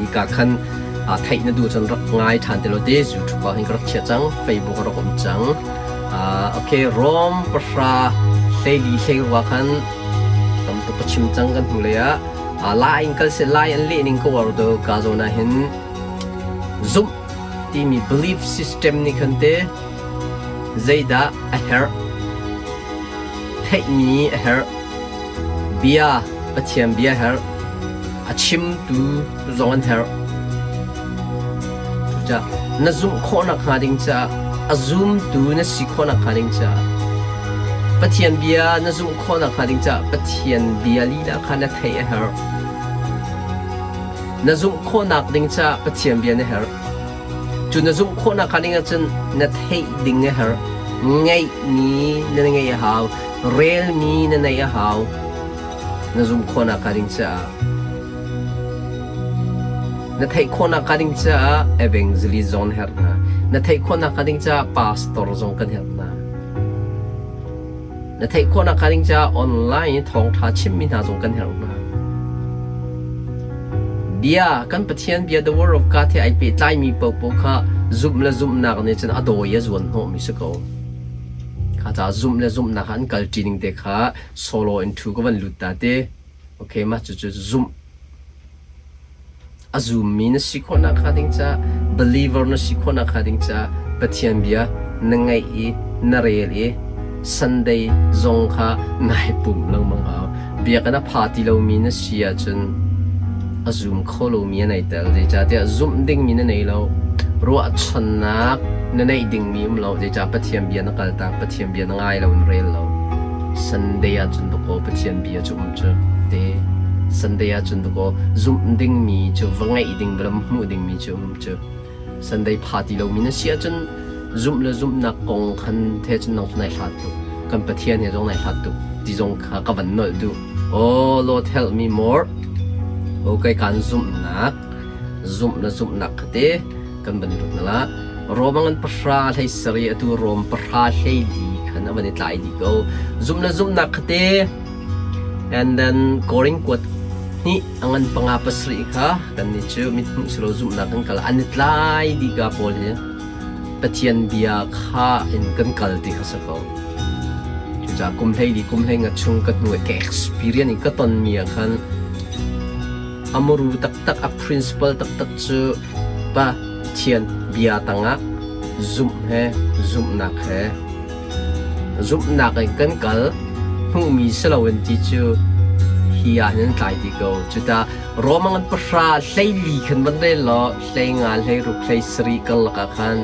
Hi ka khan theih na duh cun rak ngai ṭhan te lo te YouTube ah hin ka rak chiah cang, Facebook ah rak um cang. Okay, Rom pahra hleili hleirua khan tam tuk ka chim cang kan hnulei ah. Lai in kal seh, Lai an leh ning ka uar do ka zawn ah hin zumh timi belief system nih khan te zeidah a herh, theihmi a herh, bia Pathian bia herh, a chimtu zong an herh. Cucaah na zumh khawhnak hnga ding caah a zumtu na si khawhnak hnga ding caah Pathian bia na zumh khawhnak hnga ding caah Pathian bia lila kha na theih a herh. Na zumh khawhnak ding caah Pathian bia na herh. Cu na zumh khawhnak hnga ding ahcun na theih ding a herh. Ngeihmi na ngeih a hau. Relmi na neih a hau. Na zumh khawhnak hnga ding caah Na theih khawhnak hnga ding caah evangelist zong na herh hna. Na theih khawhnak hnga ding caah pastor zong kan herh hna. Na theih khawhnak hnga ding caah online i thawngṭha chimmi hna zong kan herh hna. Bia, kan Pathian bia the word of God he ai pehtlaimi paohpaoh kha zumh le zumhnak nih cun a dawi a zuan hnawhmi si ko. Kha caah zumh le zumhnak an kalṭi ning te kha solo in thu ka van lut ta te. Okay, mah cucu zumh a zummi na si khawhnak hnga ding caah believer na si khawhnak hnga ding caah Pathian bia na ngaih i na rel i Sunday zong kha nai pum lengmang hau. Biakinn a pha ti lomi na si ahcun a zum kho lomi a nei tel. Zeicahtiah zumh dingmi na nei lo. Ruahchannak na neih dingmi um lo. Zeicah Pathian bia na kaltak, Pathian bia na ngai lo, na rel lo. Sunday ahcun dakaw Pathian bia cu um cu te. Sunday ahcun dakaw zumh dingmi cu va ngeih ding, va lam hmuh dingmi cu um cu. Sunday pha ti lomi na si ahcun zumh le zumhnak kong khan the cun nang cu nai hlat tuk. Kan Pathian he zong nai hlat tuk ti zong kha ka van nolh duh. Oh Lord help me more. Okay kan zumhnak zumh le zumhnak kha te kan van lut na la. Rom an pahra hlei sari atu Rom pahra hlei li khan a van i tlai dih ko. Zumh le zumhnak kha te and then Korin kuat hnih a ngan panga pasarih kha kannih cu mithmuh si lo zumhnak kan kal an i tlai dih ka pawl hi Pathian bia kha in kan kal ti kha si ko. Cucaah kum hlei li kum hlei nga chung ka hnu ka experience in ka tonmi ah khan a muru taktak a principle taktak cu Pathian bia tangah zumh he zumhnak he Zumhnak in kan kal, hmuhmi si loin ti cu hi ah hin an tlai ti ko. Cuta Rom an pahra 14 khan van rel law 15, 16, 17 karlak ah khan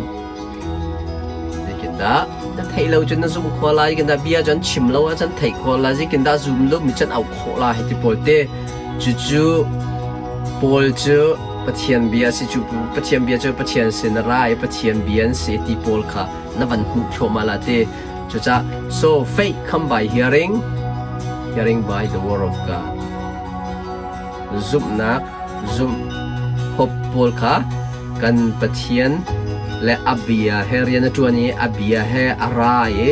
zeitindah na theih lo cun na zumh khawh lai, zeitindah bia cu an chim lo ahcun theih khawh lai, zeitindah zum lo mi cun auh khawh lai hei ti pawl te. Cucu Paul cu Pathian bia si cu Pathian bia cu Pathian sin a ra i Pathian bia an si ti pawl kha na van hmuh thluahmah la ti. Cucah so faith come by hearing, hearing by the word of God. Zumhnak, zumh, hope pawl kha kan Pathian le a bia he rian a ṭuan i a bia he a ra i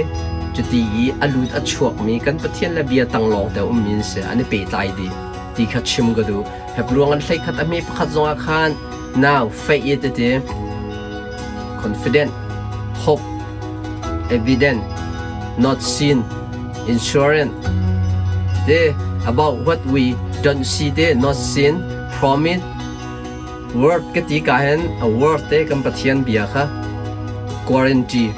cuti i a lut a chuakmi kan Pathian le bia tang lawng te ummi an si an i pehtlai dih ti kha chim ka duh. Hebruang an hlei khat a hme pakhat zongah khan now faith i tete confident, hope, evident, not seen, insurance te about what we don't see te not seen, promise, word ka ti ka hin a word te kan Pathian bia kha guarantee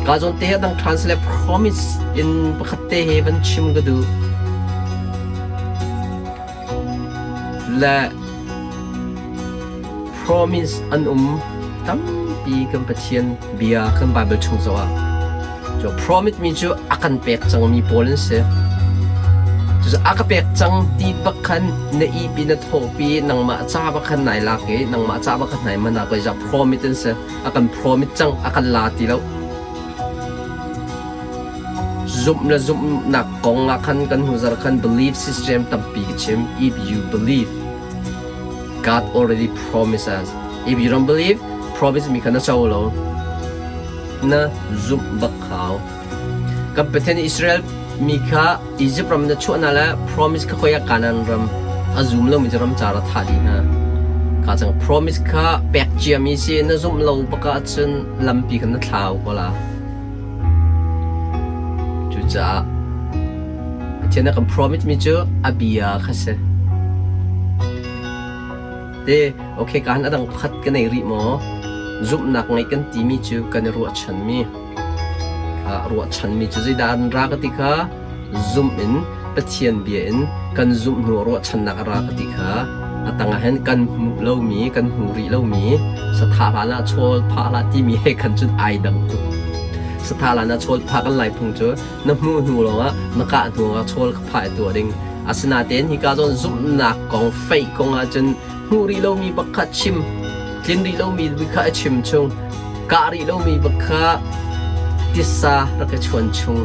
ka zawn te dang translate promise in pakhat te he van chim ka duh Le promise an um tampi kan Pathian bia kan Bible chung zoh ah. Cu promise mi cu a kan pek cangmi pawl an si. Cucu a ka pek cang ti bak khan na ihpi na thawhpi nangmah ca bak khan nai lak i nangmah ca bak khan nai man ah koi promise an si. A kan promise cang a kan la ti lo. Zumh le zumhnak kong ah khan kan hnuzarh khan belief system tampi ka chim. If you believe, God already promised us. If you don't believe, promise mi kha na co lo. Na zumh bak hau. Kan Pathian Israel mi kha Egypt ram na chuah hna le promise kha khoi ah Canaan ram a zum lomi cu ram car a thah dih hna. Kha cang promise kha pek ciami si na zumh lo bak ahcun lampi khan na thlau ko la. Cucaah Pathian a kan promise mi cu a bia kha si. Te okay ka han a dang pakhat ka nei rih maw? Zumhnak ngeih kan timi cu kan i ruahchanmi. Ruahchanmi cu zeidah an ra ka ti kha zumh in Pathian bia in kan zumh hnu ruahchannak a ra ka ti kha a tangah hin kan hmuh lomi kan hmu rih lomi sathah hlan ah chawl phah hlah timi he khan cun ai dang tuk. Sathah hlan ah chawl phah kan lai phung cu na hmuh hnu lawngah na kah hnu ah chawl kha phah i tuah ding. Asinain hika zawn zumhnak kong faith kong ahcun hmuh rih lomi bak kha chim tlin rih lomi kha a chim chung kah rih lomi bak kha tisa rak i chuan chung.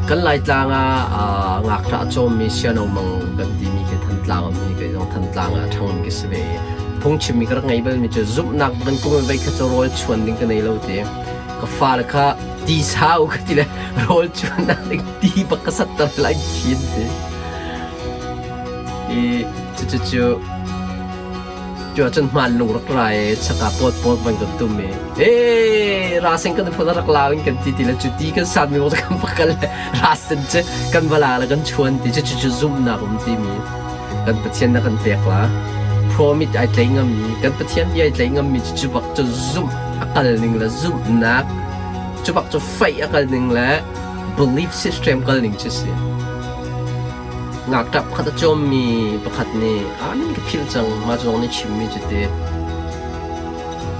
Kan Laitlang ah ngakṭah a cawmmi Siano Mang kan timi khi Thantlang ummi kei zong Thantlang ah a ṭhangmi ka si ve i phungchimmi ka rak ngei balmi cu zumhnak kan kum in voi khat cu rawl chuan ding ka nei lo ti. Ka fale kha ti sau ka ti le rawl chuannak ding ti bak ka satter lai khin ti. I cucu cu ahcun hmaan lung rak ra i chaka pawt pawt van kan tum i ee rasen kan phun rak lau in kan ti ti le cu ti kan sat mi kan va kal le rasen cu kan va la le kan chuan ti cu cu zumhnak um ti mi kan Pathian na kan pek la promise ai tlei ngam mi kan Pathian bia ai tlei ngam mi cu bak cu zumh a kal ning le zumhnak cu bak cu faih a kal ning le belief system kal ning cu si. Ngakṭap khat a cawmmi pakhat nih a min ka philh cang mah cu zong nih chimmi cu ti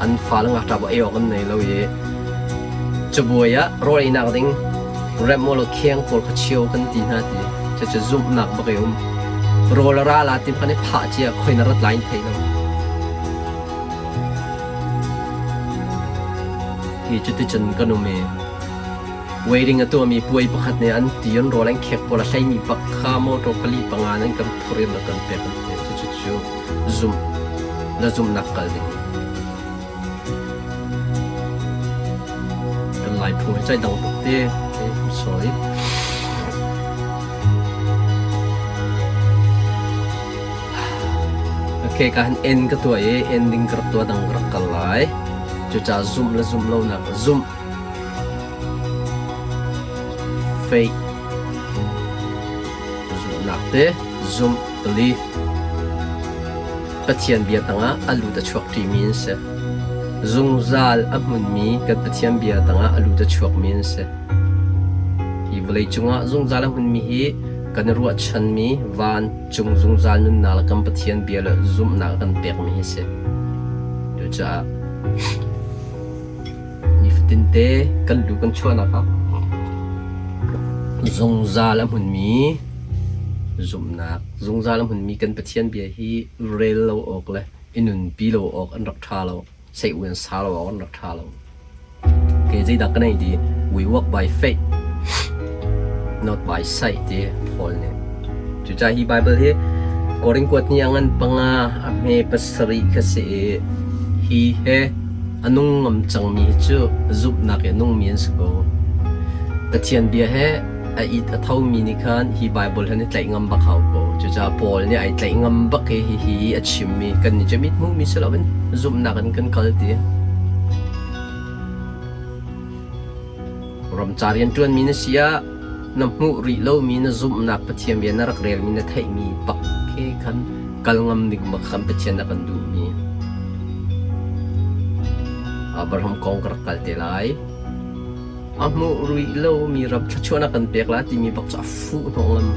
an fale ngakṭap ah ei awk an nei lo i cabuai ah rawl einak ding remh u law kheng pawl kha chio kan ti hna ti cucu zumhnak bak i um rawl a ra la ti kan i phah cia khoi na rat lai in thei lo hi cuticun kan um i Wedding a tuahmi puai pakhat nih an ti an rawl an khek pawl a hleimi bak kha motor pali panga nan kan phur in rak kan pek an ti. Cucu zumh na zumhnak kal ding. Kan Lai phung hi cai dang tuk te. Okay, I'm sorry. Okay, ka han en ka tuah i ending ka rak tuah dang ka rak kal lai. Cucaah zumh le zumh lo nak zumh Faith zumhnak te zumh belief Pathian bia tangah a lut a chuak ṭimi an si. Zungzal a hmunmi kan Pathian bia tangah a lut a chuakmi an si. Hi vawlei cungah zungzal a hmunmi hi kan i ruahchanmi vancung zungzal nunnak le kan Pathian bia le zumhnak a kan pekmi hi a si. Cucaah Nifatinte kan lu kan chuahnak ah zungzal a hmunmi zumhnak, zungzal a hmunmi kan Pathian bia hi rel lo awk le i nunpi lo awk an rak ṭha lo. Seih in sa lo awk an rak ṭha lo. Ke zeidah ka nei ti? We walk by faith, not by sight ti Paul nih. Cucaah hi Baibal hi Korin kuat ni a ngan panga a hme pasarih kha si i hi he a nung ngam cangmi hi cu zumhnak i a nungmi an si ko. Pathian bia he a it a thomi nih khan hi Baibal he an i tlaih ngam bak hau ko. Cucaah Paul nih ai tlaih ngam bak i hihi a chimmi kannih cu mit hmuhmi si loin zumhnak in kan kal ti. Ramca rianṭuanmi na si ah na hmuh rih lomi na zumhnak Pathian bia na rak relmi na theihmi bak he khan kal ngam ding bak khan Pathian a kan duhmi. Abraham kong ka rak kal te lai. A hmuh rih lomi ram thluachuahnak kan pek la timi bak cu a fuh hnawh ngam.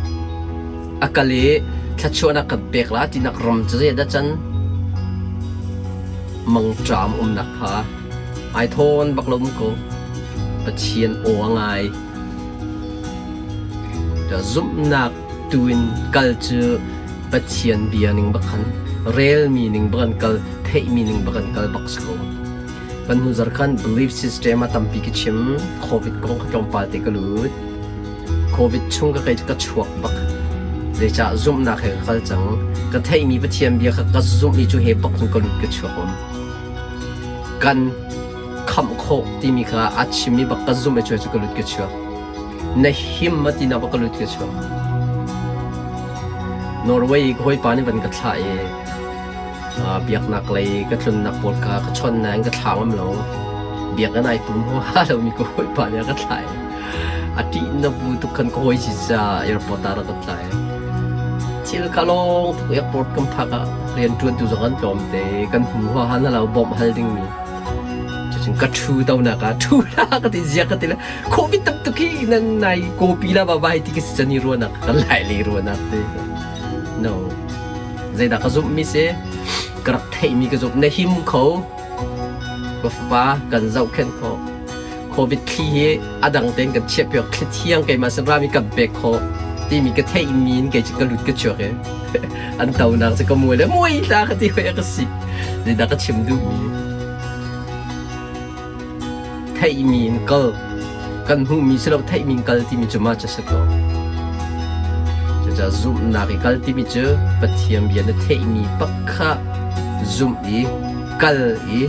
A kal i thluachuahnak kan pek la tinak ram cu zeidah can mangṭam umnak kha Ai thawn bak lo mu ko. Pathian aw a ngai. Zumhnak tu in kal cu Pathian bia ning bak khan relmi ning bak an kal theihmi ning bak an kal bak si ko. Kan hnu zarh khan belief system a tampi ka chim. Covid kong kha tlawmpal te ka lut. Covid chung ka kei ka chuak bak. Zeicah zumhnak he ka kal cang. Ka theihmi Pathian bia kha ka zumh i cu he bak cun ka lut ka chuak om. Kan khamh khawh timi kha a chimmi bak ka zumh i cu ka lut ka chuak. Na him ma tinak bak ka lut ka chuak. Norway i ka hawipa nih van ka thlah i Biaknak lei ka tlunnak pawl kha ka chon nain ka thla ngam lo. Biakinn ai pum huaha lomi ka hawipa nih a ka thlai. A ṭih na bu tuk khan ka hawi si caah airport ah rak ka tlai. Thil ka lawng tuk airport kan phak ah rianṭuantu zong an tlawm te. Kan hmu huaha na lo bawmh hal dingmi. Cucun ka ṭhu tonak ah ṭhu hlah ka ti zia ka ti le COVID tam tuk hi nan nai kawpi la ba vai ti ka si can i ruahnak kan lai le ruahnak te. No. Zeidah ka zumhmi si? Ka rak theihmi ka zumh. Na him kho. Ka fapa kan zohkhenh khawh. COVID thli hi a dang tein kan chiahpiak thli thiang keimah sin rami kan pek khawh timi ka theihmi in kei cu ka lut ka chuak i an tonak cu ka muai le muai hla ka ti hoi a ka si. Zeidah ka chim duhmi? Theihmi in kal kan hmuhmi si lo theihmi in kal timi cu mah cu a si ko. Cucaah zumhnak i kal timi cu Pathian bia na theihmi pakha zumh i kal i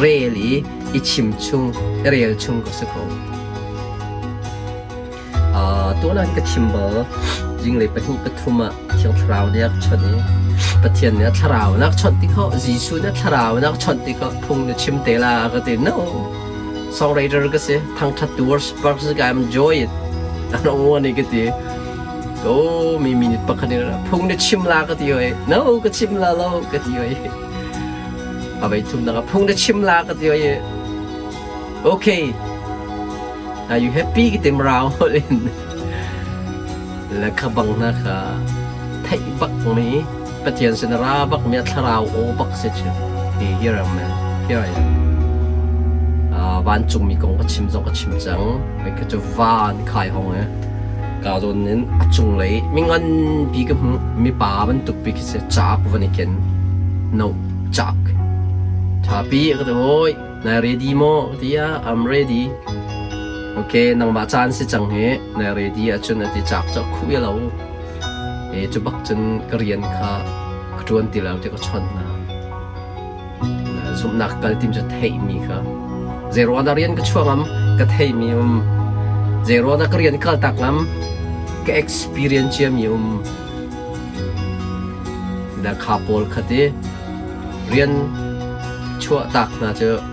rel i i chim chung i rel chung ka si ko. Tuan ka chim bal zinglei pahnih pathum ah Thiang Thlarau nih a ka chawnh i Pathian nih a thlarau na ka chawnh ti kho Jesuh nih a thlarau na ka chawnh ti kho phung na chim te la ka ti no songwriter ka si thangthat tu worshiper ka si I'm enjoy it ano ni ka ti o mi minute pakhat in phung na chim la ka ti hoi no ka chim la lo ka ti hoi a vei thum na phung na chim la ka ti hoi okay Are you happy ka ti marau holh in le kha bang hna kha theih bak mi Pathian sin ra bak mi a thlarau aw bak si cu hi here am man here I am vancung mi kong ka chim zong ka chim cang mei kha cu van khai hong e ka zawn in a cunglei mi ngan pi ka hmu mi pa bantuk pi khi si chak van i ken no chak thapi ka ti hoi Na ready maw? Tiah I'm ready. Okay, nangmah caan si cang hi. Na ready ahcun a ti cak cu a khuh lo. E cu bak cun ka rian kha ka ṭuan ti lo ti ka chawnh hna. Zumhnak kal tim cu theihmi kha. Zeiruang dah rian ka chuah ngam? Ka theihmi um. Zeiruang dah ka rian kal tak ngam? Ka experience ciami um. Da kha pawl kha ti rian chuahtak hna cu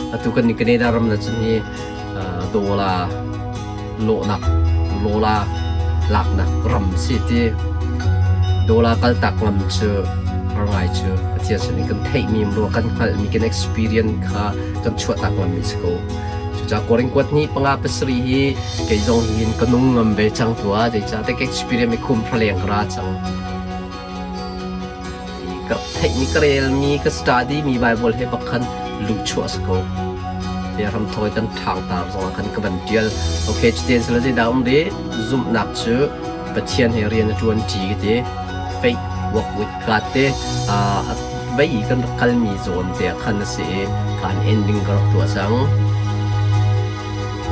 atu kan Canada ram na cun hi dawla lawhnak lawla laknak ram si ti dawla kaltak ngam cu har ngai cu Pathian sin in kan theihmi rua kan hngalhmi kan experience kha kan chuahtak ngammi si ko cucaah Korin kuat hnih panga pasarih hi kei zong hin ka nung ngam ve cang tua zeicah te ka experience mi khum thleng ka ra cang Ka theihmi ka relmi ka study mi Bible he bak khan luhchuah a si ko. Te ramthawi kan ṭhangtar zongah khan ka van ṭial. Okay, cutin sila zeidah um rih? Zumhnak cu Pathian he rian a ṭuan ṭi ka ti. Faith walk with God te vei i kan rak kalmi zawn te ah khan a si i kaan ending ka rak tuah cang.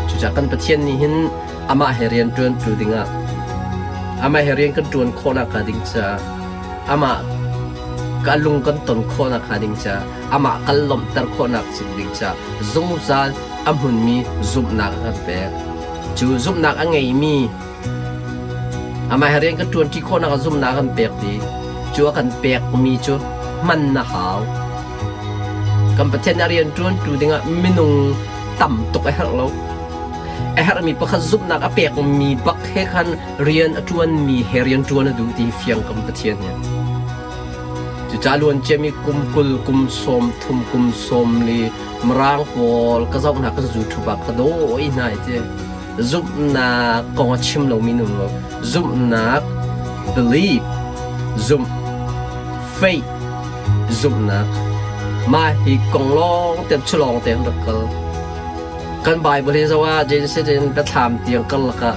Cucaah kan Pathian nih hin amah he rian ṭuantu dingah amah he rian kan ṭuan khawhnak hnga ding caah amah ka lung kan ton khawhnak hnga ding caah amah kan lawmhter khawhnak ding caah zungzal a hmunmi zumhnak a kan pek. Cu zumhnak a ngeimi amah he rian kan ṭuanṭi khawhnak ah zumhnak a kan pek ti cu a kan pekmi cu hman a hau. Kan Pathian a rian ṭuantu dingah minung tam tuk a herh lo. A herhmi pakhat zumhnak a pekmi bak he khan rian a ṭuanmi he rian ṭuan a duh ti fiang kan Pathian hi. Cucaah luan ciami kum 20, kum 30, kum 40 Mirang pawl ka zoh hna kan YouTube ah ka dawi hna i ti. Zumhnak kong a chim lomi nun lo. Zumhnak, believe, zumh, faith, zumhnak. Mah hi kong lawng te cu lawng te an rak kal. Kan Bible hi zoh ah Genesis in Biathlam tiang karlak ah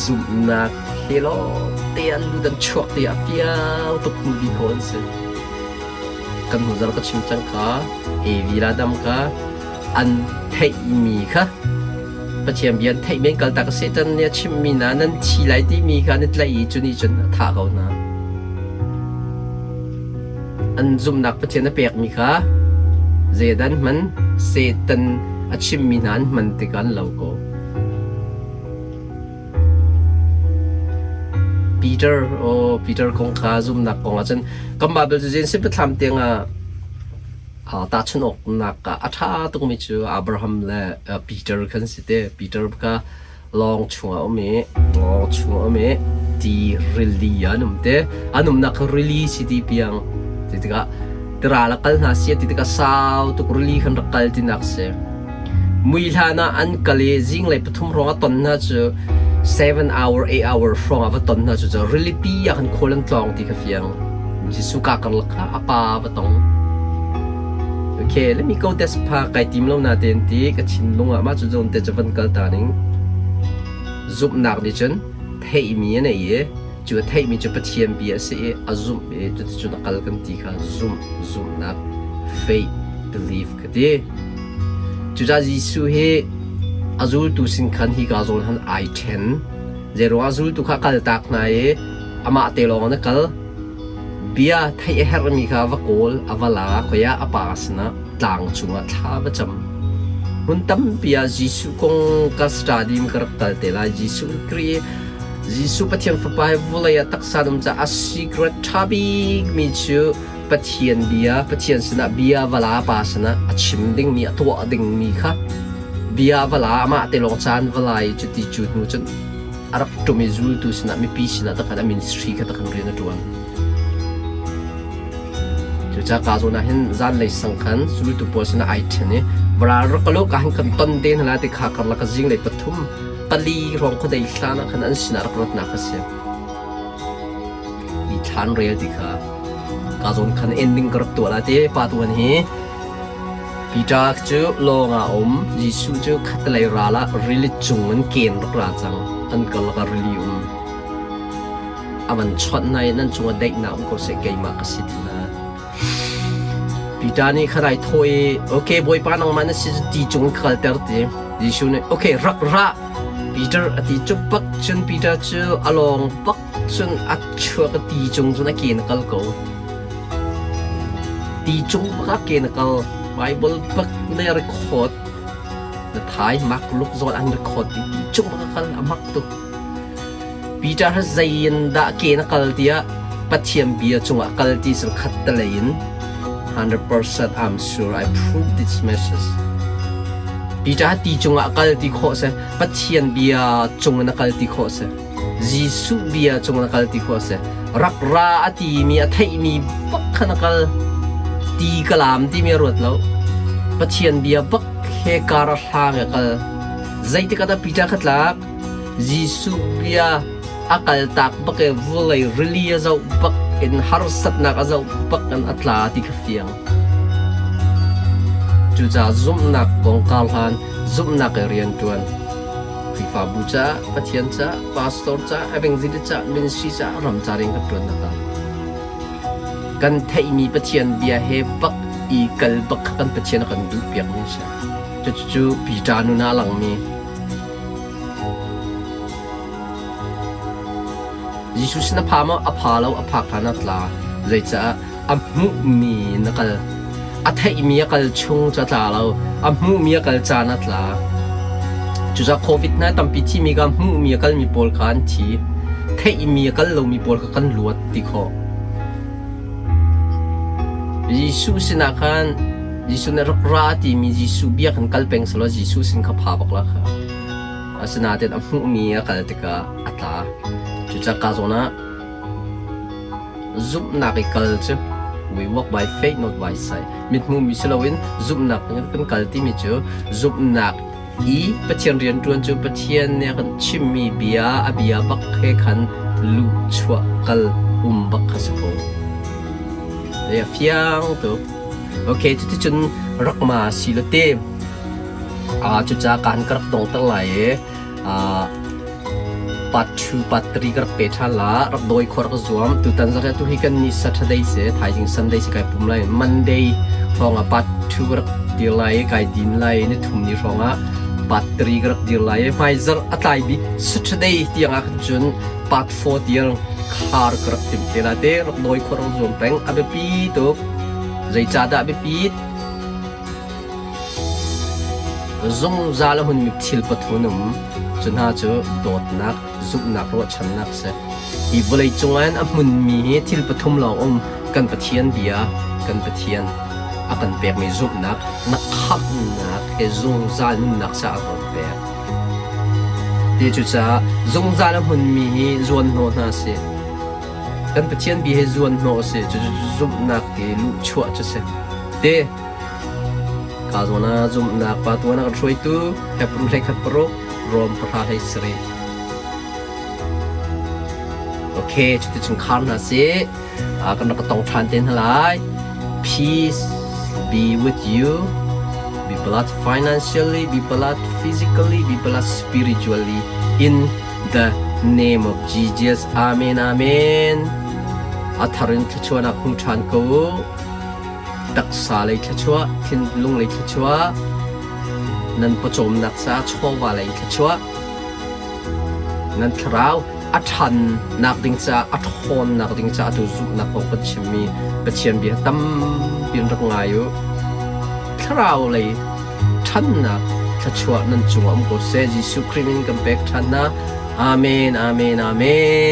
zumhnak hi lawng te an lut an chuak ti a fiang tuk hnu dih ko an si. Kan hnu zarh ka chim cang kha Evi le Adam kha an theihmi kha Pathian bia an theih men kaltak Satan nih a chimmi hna nan thi lai timi kha an i tlaih i cu nih cun a thah ko hna. An zumhnak Pathian a pekmi kha zeidah an hman? Satan a chimmi hna an hman tikah an lo ko. Peter, oh Peter kong kha zumnak kong ah cun kan Bible cu Genesis biathlam tiang ah tahchunh awknak ah a ṭha tukmi cu Abraham le Peter khan si te. Peter kha lawng chungah um i lawng chungah um i ti rili ah an um te. An umnak kha rili si ti piang ti tikah tiral a kal hna si ti tikah sau tuk rili khan rak kal tinak si. Mui hlan ah an kal i zinglei pathum hrawng a ton hna cu 7 hour 8 hour hrawng ah va ton hna cu cu rilipi ah khan khual an tlawng ti kha fiang. Jesuh ka karlak kha a pa va tong. Okay, let me go this pa kai tim lo na ten ti ka thinlung ah mah cu zawn te cu van kal ta ning. Zumhnak nih cun theihmi a nei i cu a theihmi cu Pathian bia a si i a zumh i cuticun a kal kan ti kha zumh zumhnak faith belief ka ti. Cucaah Jesuh hi a zultu sin khan hika zawn han ai ṭhen. Zeiruangah zultu kha a kaltak hna i amah te lawng in a kal. Bia theih a herhmi kha va kawl, a va la, khoi ah a pa sinah tlang cungah thla va cam. Hmun tampi ah Jesuh kong ka study ka rak kal te lai. Jesuh Khrih Jesuh Pathian Fapa hi vawlei ah taksa num caah a secret ṭha bikmi cu Pathian bia, Pathian sinah bia va la pa sinah a chim dingmi, a tuah dingmi kha bia va la amah te lawng caan va la i cuti cu hnu cun a rak ṭum i zultu sinah mipi sinah takhan a ministry kha takhan rian a ṭuan. Cucaah ka zawn ah hin zanlei sang khan zultu pawl sinah ai ṭhen i varal rak ka ka hin kan ton te hna lai ti kha karlak a zinglei pathum pali hrawng khuadei hlan ah khan an sinah rak ratnak a si. Mi thlan rel ti kha ka zawn khan ending ka rak tuah la ti pa tuan hi Peter cu lawng ah um Jesuh cu khatlei ral ah rili cung in ken rak ra cang an karlak ah rili um a van chawnh hna i nan cungah daihnak um ko seh keimah ka si ti hna Peter nih khan ai thawh i okay Bawipa nangmah na si ti cung in ka kalter ti Jesuh nih okay rak ra Peter a ti cu bak cun Peter cu a lawng bak cun a chuak i ti cung cun a ke in a kal ko. Ti cung bak a ke in a kal. Bible bak ne record na thai mak luk zawn an record ti ti cung bak a kal a mak tuk. Peter hi zei in dah ke na kal tiah Pathian bia cungah kal ti sil khat te in 100% I'm sure I prove this message. Peter ti cungah kal ti khawh seh Pathian bia cung in a kal ti khawh seh Jesuh bia cung na kal ti khawh a si. Rak ra a timi a theihmi bak kha na kal. Ti ka lam timi a ruat lo. Pathian bia bak he kar a hlang a kal. Zeitik ah dah Peter kha tlak? Jesuh bia a kal tak bak i vulei rili a zoh bak in harsatnak a zoh bak in a tla ti kha fiang. Cucaah zumhnak kong kar hlan zumhnak i rian ṭuan. Khrihfabu caah, Pathian caah, pastor caah, evangelist caah, ministry caah ram ca rian kan ṭuannak ah kan theihmi Pathian bia he bak i kal bak kha kan Pathian a kan duhpiakmi a si. Cucu Peter nun ah a langmi Jesuh sin a pha maw? A pha lo, a phak hlan ah tla. Zeicah? A hmuhmi in a kal. A theihmi a kal chung cu a tla lo. A hmuhmi a kal caan a tla. Cucaah COVID hna tampi thimi kha hmuhmi a kalmi pawl kha an thi. Theihmi a kal lomi pawl kha kan luat ti khawh. Jesuh sinah khan Jesuh nih rak ra timi Jesuh bia khan kal peng selaw Jesuh sin kha pha bak la kha. Asinain a hmuhmi a kal tikah a tla. Cucaah ka zawn ah Zumhnak i kal cu we walk by faith not by sight. Mithmuhmi si loin zumhnak in kan kal timi cu zumhnak i Pathian rianṭuan cu Pathian nih a kan chimmi bia a bia bak he khan luh chuah kal um bak kha si ko. A fiang tuk. Okay, cuticun rak ma si lo te. Cucaah kaan ka rak dongter lai i Part 2, part 3 ka rak pe ṭhan la. Rak dawi khawh rak zuam. Tutan zarh tu hi kan ni Saturday si, thaizing Sunday si kai pum lai. Monday hrawng ah part 2 ka rak dir lai i kai din lai i ni thum ni hrawng ah part 3 ka rak dir lai i hmai zarh a tlai bik Saturday tiang ah khan cun part 4 tiang khar ka rak timh te la te rak dawi khawh rak zuam peng. A biapi tuk. Zeicahdah a biapit? Zungzal a hunmi thil pathum um. Cu hna cu dawtnak, zumhnak, ruahchannak a si. Hi vawlei cungah a hmunmi hi thil pathum lawng um. Kan Pathian bia, kan Pathian a kan pekmi zumhnak, na khamhnak he zungzal nunnak sa a kan pek. Ti cucaah zungzal a hmunmi hi zuan hnawh hna sih. Kan Pathian bia hi zuan hnawh a si. Cucu zumhnak i luhchuah cu si. Te, ka zawn ah zumhnak pa tuan a kan hruaitu Hebru 11 paruk, Rom pahra hlei sarih. Okay, cuticun khar hna sih. Kan rak tong ṭhan te hna lai. Peace be with you. Be blessed financially, be blessed physically, be blessed spiritually in the name of Jesus. Amen, amen. A thar in thluachuahnak hmu ṭhan ko u. Taksa lei thluachuah, thinlung lei thluachuah, nan pawcawmnak caah chawva lei thluachuah, nan thlarau a ṭhannak ding caah, a ṭhawnnak ding caah tu zumhnak kong kan chimmi Pathian bia tampi in rak ngai u. Thlarau lei ṭhannak thluachuah nan cungah um ko seh. Jesuh Khrih min kan pek ṭhan hna. Amen, amen, amen.